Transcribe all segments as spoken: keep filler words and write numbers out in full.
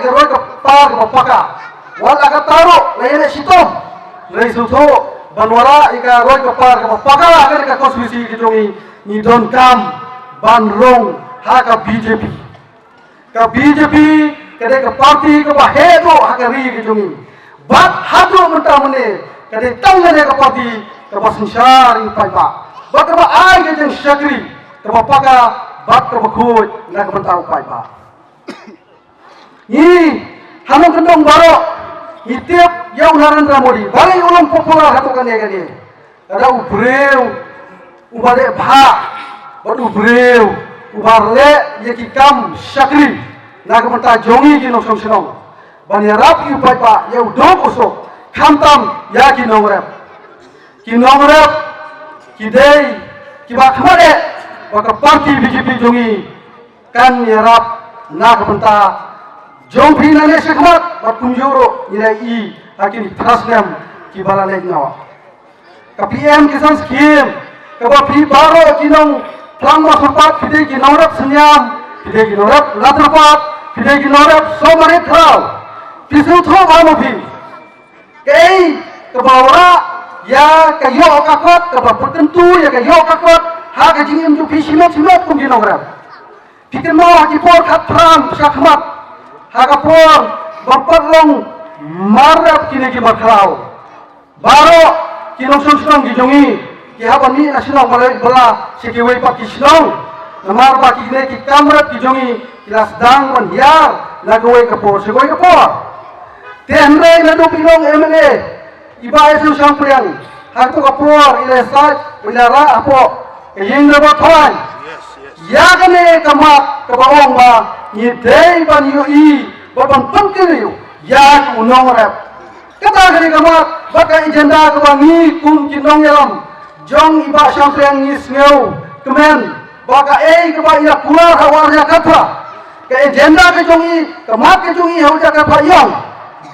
Roi ka par kaba paka. Wat la katta ruh la ïaleh shitom. Hynrei sngewthuh ban wanrah ïa ka roi ka par kaba paka ha kane ka constituency ka jong ngi, ngi donkam ban rung ha ka B J P. Ka B J P ka dei ka party kaba heh duh ha ka ri ka jong ngi. Bad haduh mynta mynne ka dei tang kane ka party kaba synshar ïa u paidbah bad kaba ai ka jingshakri kaba paka bad kaba khuid na ka bynta u paidbah. Ngi ha nongkyndong baroh ngi tip ïa u Narendra Modi, balei u long popular haduh kane kane. Lada u briew uba dei bha bad u briew uba leh ïa ki kam shakri na ka bynta jong ngi ki nongshong shnong ban ïarap ïa u paidbah, ïa u duk u suk, khamtam ïa ki nongrep. Ki nongrep ki dei kiba khmat eh ba ka party B J P jong ngi kan ïarap na ka bynta jong phi nangne shakhmat bad kumjuh ruh ngi la ïohi ha kine ki phra snem kiba la leit noh. Ka P M Kisan Scheme kaba phi baroh ki nongthlak mawsurpat, phi dei ki nongrep Synniam, phi dei ki nongrep Latrap, phi dei ki nongrep Sohmarit Khraw. Phi sngewthuh ba mo phi kaei kaba wanrah ïa ka ïoh ka kot, kaba pyrkyntu ïa ka ïoh ka kot ha ka jingim jong phi shimet shimet kum ki nongrep. Phi kynmaw ha ki por khatphra shakhmat, ha ka por ba pat long marep kine ki markhraw, baroh ki nongshong shnong ki jong ngi ki hap ban mih na shnong ba la leit bylla sha kiwei pat ki shnong. Namar ba kine ki kamrep ki jong ngi ki la sdang ban hiar na kawei ka por sha kawei ka por. Te hynrei naduh phi long M L A, i Bah Ismail Shangpliang, ha kato ka por i la ïasaid, i la rah hapoh ka ïing dorbar thaiñ ïa kane ka mat kaba ong ba ngi dei ban ïohi bad ban pynkynriah ïa u nongrep. Kata ka dei ka mat bad ka agenda kaba ngi kum ki nongïalam jong i Bah Shangpliang ngi sngewkmen ba kaei kaba i la kular ha u ar hajar khatphra. Ka agenda ka jong i, ka mat ka jong i ha u ar hajar khatphra i ong.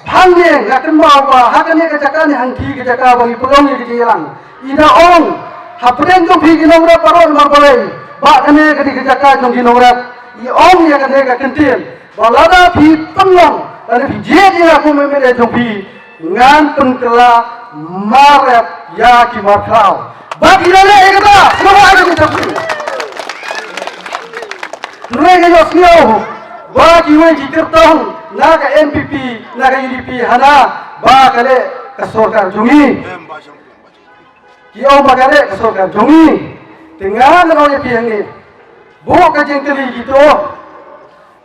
Hangne nga kynmaw ba ha kane ka jaka ne hangthie ka jaka ba ngi pynlong ïa ka jingïalang, i da ong hapdeng jong phi ki nongrep baroh namar balei ba kane ka dei ka jaka jong ki nongrep. I ong ïa kane ka kyntien ba lada phi pynlong lane phi jied ïa nga kum M L A jong phi, ngan pynkylla marep ïa ki markhraw. Ba phi la leh ïa kata, sngewbha ïa ka jingtip. Hynrei nga ïohsngew ba kiwei ki kyrtong na ka N P P, na ka U D P hana ba ka leh ka sorkar jong ngi. Ki ong ba ka leh ka sorkar jong ngi. Te nga ngan ong ïa phi hangne, buh ka jingkylli kito.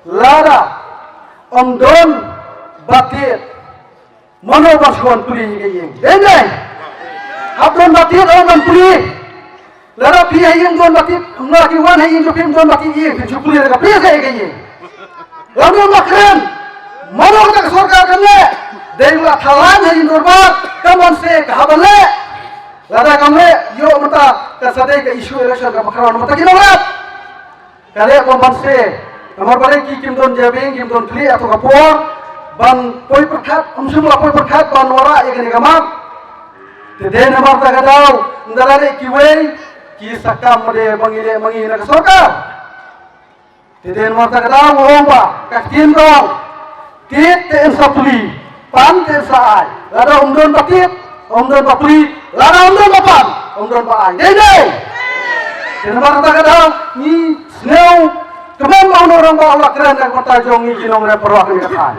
Lada ym don ba tied, mano ba shu wan plie ïa ka ïing? Dei, dei. Hap don ba tied, ym don plie. Lada phi ha ïing don ba tied, lada ki wan ha ïing jong phi ym don ba tied ïing, phin shu plie da ka plie ïa ka ïing. Lada ym don ba kren, mano kata ka sorkar kan leh? Dei la thalan ha ïing dorbar, ka mon se ka haba leh. Lada kam leh, ïoh mynta ka sa dei ka issue election kaba khraw na bynta ki nongrep. Ka leh bym banse. Namar balei ki kim don jabieng, kim don khlieh ha kato ka por ban poi pyrkhat, ym shym la poi pyrkhat ban wanrah ïa kane ka mat. Te dei namar kata ka daw, ynda la leh kiwei, ki sa kam ma dei ba ngi leh ma ngi na ka sorkar. Te dei namar kata ka daw nga ong ba ka ktien ka ong, tied te yn sa plie, pan te yn sa ai. Lada ym don ba tied, ym don ba plie, lada ym don ba pan, ym don ba ai. Dei, dei. Te namar kata ka daw ngi sngewkmen ba u nongrang ba u la kren na ka bynta jong ngi ki nongrep baroh kane ka thaiñ.